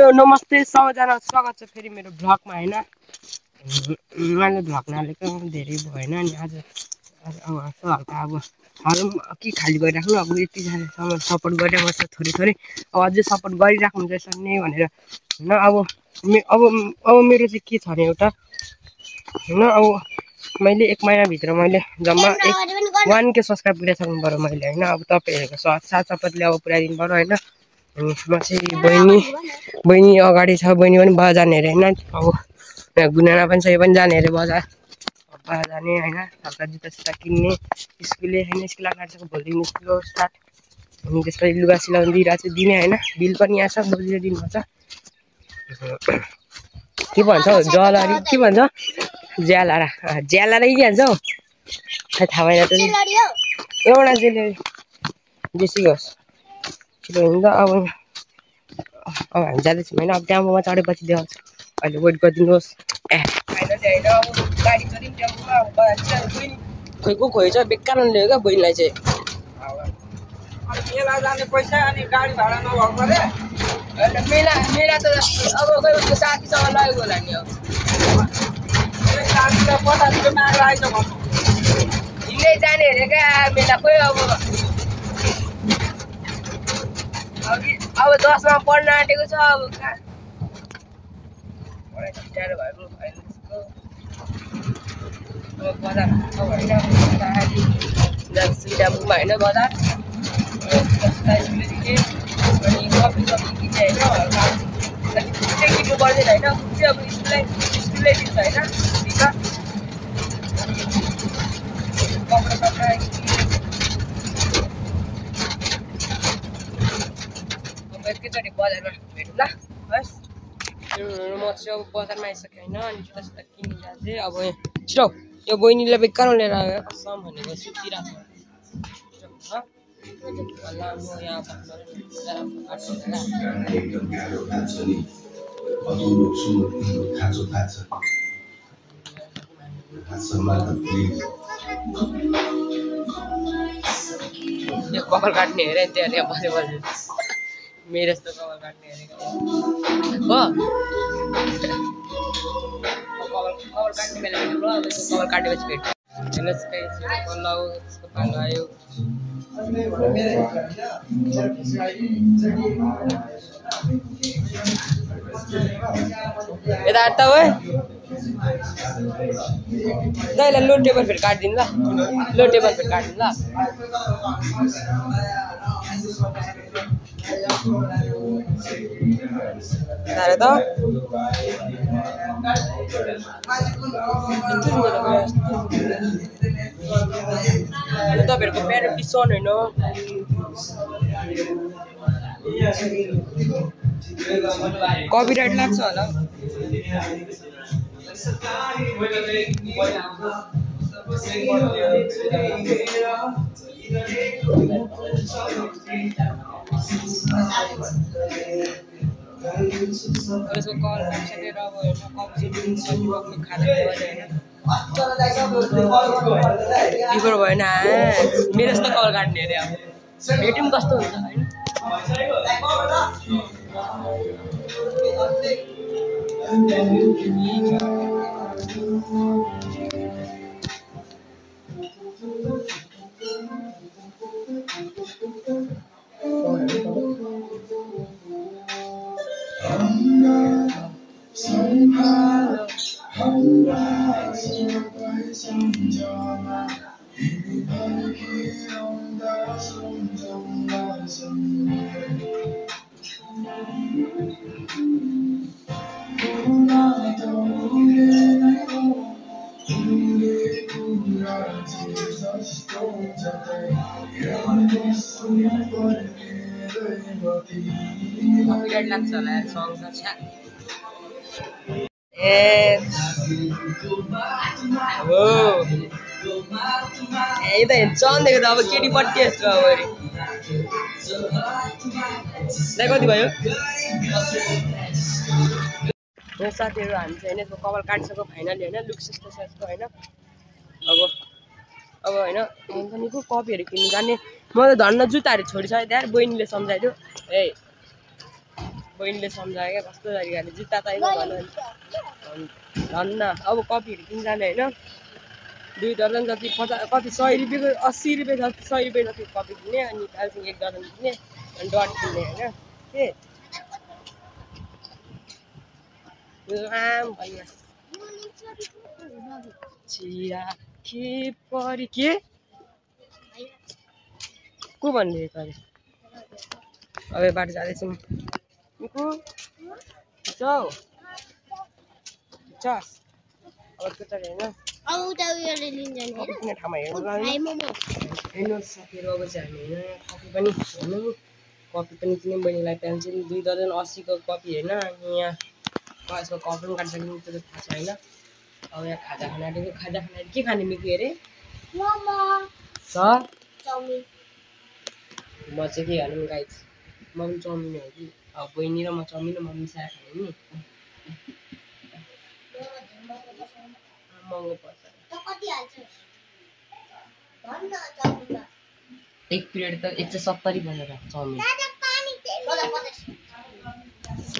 नमस्ते सबैजना स्वागत छ फेरि मेरो भ्लगमा हैन। मैले भ्लग नहालेको धेरै भयो हैन अनि आज अब हल्का अब के खाली गरिराख्नु अब यतिजनासम्म सपोर्ट गरिरहेको छ थोरै अब अझै सपोर्ट गरिराख्नु रहेछ नि भनेर हैन। अब मेरो चाहिँ के छ भने एउटा हैन अब मैले 1 महिनाभित्र मैले जम्मा 1K सब्स्क्राइब गरिसक्नु पर्यो मैले हैन। अब तपाईहरुको साथ सपोर्टले अब पुऱ्याइदिनु पर्यो हैन। म चाहिँ बहिनी अगाडि छ, बहिनी पनि बजार जाने अरे हैन। अब गुनाना पनि छ, यो पनि जाने अरे बजार जाने हैन। हल्का जुत्ता किन्ने स्कुलले हैन, स्कुल लाग्न आँटेको भोलिदेखि स्कुल स्टार्ट। अनि त्यसपछि लुगा सिलाउनु दिइरहेको छु दिने हैन। बिल पनि यहाँ छ, बजेर दिनुपर्छ। के भन्छ हौ जलरी के भन्छ ज्यालारा के भन्छ हौ खै थाहा भएन त एउटा जेलरी जेसी होस् छिटो हुन्छ। अब हामी जाँदैछौँ होइन। अब टेम्पोमा चढेपछि देखाउँछु, अहिले वेट गरिदिनुहोस्। फाइनली होइन अब गाडी चढ्यौँ टेम्पोमा। खोइ को खोइ छ बेकार ल्यायो क्या बहिनीलाई चाहिँ। मेला जाने पैसा अनि गाडी भाडा नभएको अरे मेला त अब खोइ उसको साथीसँग लगेको होला नि। अब साथीलाई 50 रुपियाँ मारेर आइज भन्नु हिँड्दै जाने अरे क्या मेला। खोइ अब 10 मा पढ्न आँटेको छ। अब पढाइ टाढो भएको बजार होइन टेम्पोमा होइन बजार अनि कफी किन्ने होइन। किन्नु पर्दैन होइन, अब स्कुलले दिन्छ होइन। कपडा एकैचोटि बजारमा भेटौँ ल हस्। म चाहिँ अब बजारमा आइसकेँ होइन। अनि जुत्ता किन्नु जाँदै अब छिटो यो बहिनीले बेकार लिएर आयो कसम भनेको सुतिरहेको छ। यो कपाल काट्ने हेरे त्यहाँ बजे मेरो जस्तो कपाल काट्ने हेरेको हो। कपाल काट्ने बेला भेट्नु ल, कपाल काटेपछि भेट्छ। यसको पालो आयो यता आट्टा हो दाइलाई लो टेबल फेरि काटिदिनु ल, लो टेबल फेरि काटिदिनु ल। त तपाईँहरूको प्यारो टिसन होइन कपिराइट लाग्छ होला। यसको कल सकेर अब बिफोर भएन मेरो जस्तो कल काट्ने अरे। अब भेट्यौँ कस्तो हुन्छ होइन। कपिराइट लाग्छ होला यार सङ छ ए हो ए त हेर्छन् देख्दा अब केटीपट्टि यसको अगाडि कति भयो साथीहरू। हामी चाहिँ होइन यसको कपाल काटिसक्यो फाइनली होइन। लुक्स यस्तो छ यसको होइन। अब होइन निको कपीहरू किन्नु जाने। म त धन्न जुत्ताहरू छोडिसकेँ त्यहाँ बहिनीले सम्झाइदियो ए बहिनीले सम्झायो क्या कस्तो तरिकाले जुत्ता चाहिन्छ भन धन्न अब कपीहरू किन्जाने होइन 2 दर्जन जति 50 कति 100 रुपियाँको 80 रुपियाँ जति 100 रुपियाँ जति कपी किन्ने अनि दालचिनी 1 दर्जन किन्ने अनि डट किन्ने होइन के लाम भइया चिया के परी के को भन्ने तले अब बाटो जाँदैछौँ मिकु जाऊ चस अब त्यो चाहिँ होइन ठाउँमा हेर्नु साथीहरू अब चाहिँ हामी होइन कफी पनि हेर्नु कफी पनि किन्यौँ बहिनीलाई पेन्सिल 2 दर्जन 80 को कपी होइन अनि यहाँ यसको कपी पनि काटिसक्नु त्यो थाहा छ होइन अब यहाँ खाजा खाना के खाने मिकु अरे म चाहिँ के खानु गाइस म पनि चाउमिन हो कि अब बहिनी र म चाउमिन र म मिसाएर खाने नि महँगो पर्छ एक प्लेट त 170 भनेर चाउमिन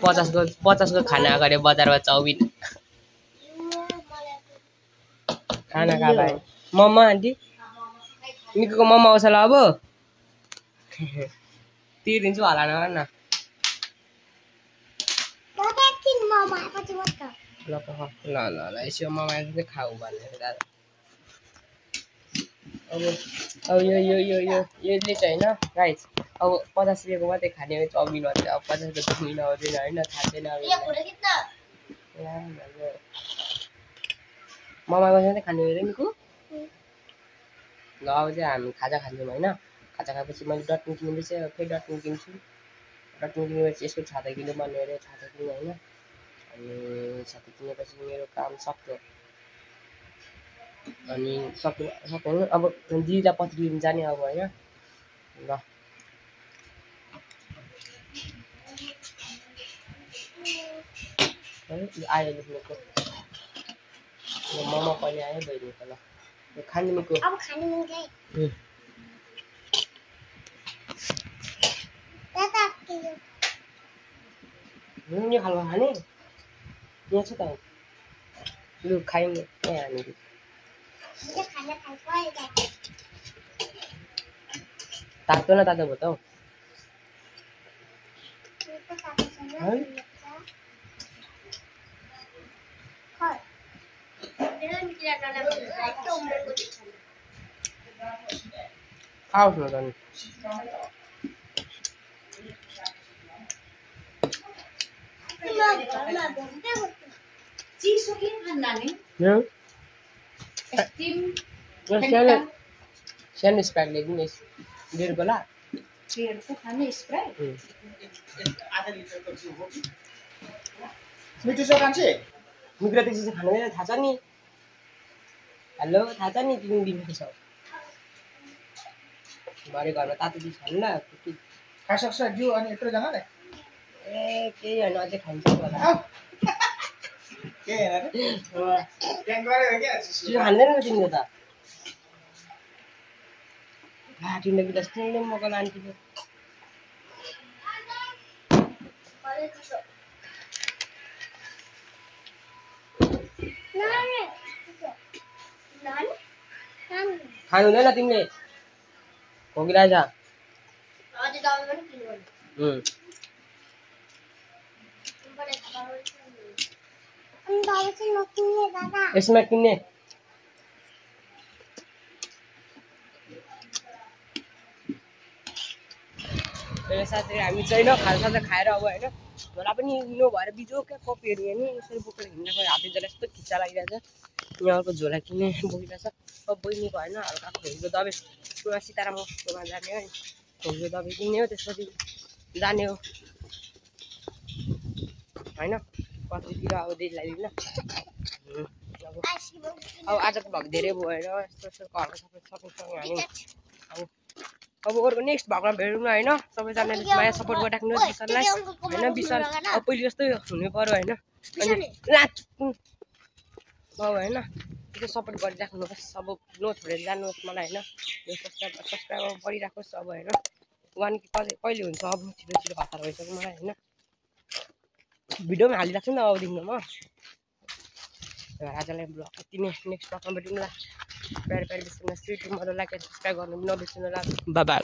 50 को खाना गरे बजारमा चाउमिन खाना खा भाइ मम्मा आन्टी मिकुको मम्मा आउँछ ल अब तिर्दिन्छु होला न ल यसो मम्मा चाहिँ खाऊ भनेर दादा अब यसले चाहिँ होइन गाइस अब 50 रुपियाँको मात्रै खाने हो चाउमिन भन्छ अब 50 रुपियाँ चाउमिन आउँदैन होइन थाहा छैन अब मम्माको चाहिँ खाने हो रे मिकु ल अब चाहिँ हामी खाजा खान्छौँ होइन खाजा खाएपछि मैले डटन किनेपछि फेरि डटन किन्छु डटन किनेपछि यसको छाता किन्नु पर्ने अरे छाता किन्नु होइन अनि छाता किनेपछि मेरो काम सक्यो अनि सक्यो अब दिदीलाई पत्र दिन जाने अब होइन ल आयो लेख्नुको मम्मा पनि आयो बहिनीको ल खाने मिकु अब खाने मिल्दै यो खालको खाने यहाँ छ त लु खाइने यहाँ हामी तातो न तातो भयो त खाओस् न त चिसो के खाना नि स्टिम सानो स्प्राइट ल्याइदिनु 1.5 गोला को खाने स्प्राइट आधा लिटरको हो मिठो छ कान्छे मिक्रो त्यसै खानु होइन थाहा छ नि हेलो थाहा छ नि तिमी बिमार छौ भरे घरमा तातो चिज खानु ल खाइसक्छ दियो अनि यत्रो जनाले ए केही होइन अझै खान्छ होला के हैन रे ट्याङ गरे के चिज खाँदैन नि तिमीले त तिमीले गिलास किन्ने मको लान्थ्यो खानु हुँदैन तिमीले भोगिरहेछ यसमा किन्ने साथीहरू हामी चाहिँ खाजा खाएर अब होइन झोला पनि नभएर बिजो क्या कपीहरू हेर्ने यसरी बोकेर हिँडेको हाते झोला यस्तो खिच्चा लागिरहेछ यहाँको झोला किन्ने बोकिरहेछ अब बहिनीको होइन हल्का खोकीको दबाई सीताराममा जाने है खोकीको दबाई किन्ने हो त्यसपछि जाने हो होइन कतितिर अब दिदीलाई दिन अब आजको भ्लग धेरै भयो होइन यस्तो घरको सबै हामी अब अरूको नेक्स्ट भ्लगमा भेटौँ न होइन सबैजनाले माया सपोर्ट गरिराख्नु विशाललाई होइन विशाल अब पहिले जस्तै हुनु पऱ्यो होइन अनि अब होइन त्यो सपोर्ट गरिराख्नुहोस् अब नछोडेर जानुहोस् मलाई होइन यो सब्सक्राइबर बढिराखोस् अब होइन 1 कहिले हुन्छ अब छिटो हतार भइसक्यो मलाई होइन भिडियोमा हालिराख्छु नि त अबदेखि म आजलाई ब्लग यति नै नेक्स्ट ब्लगमा भेटौँला प्यार प्यार बिर्सिनु स्विट मजाले लाइक एन्ड सब्सक्राइब गर्नु नबिर्सिनु ल बाइ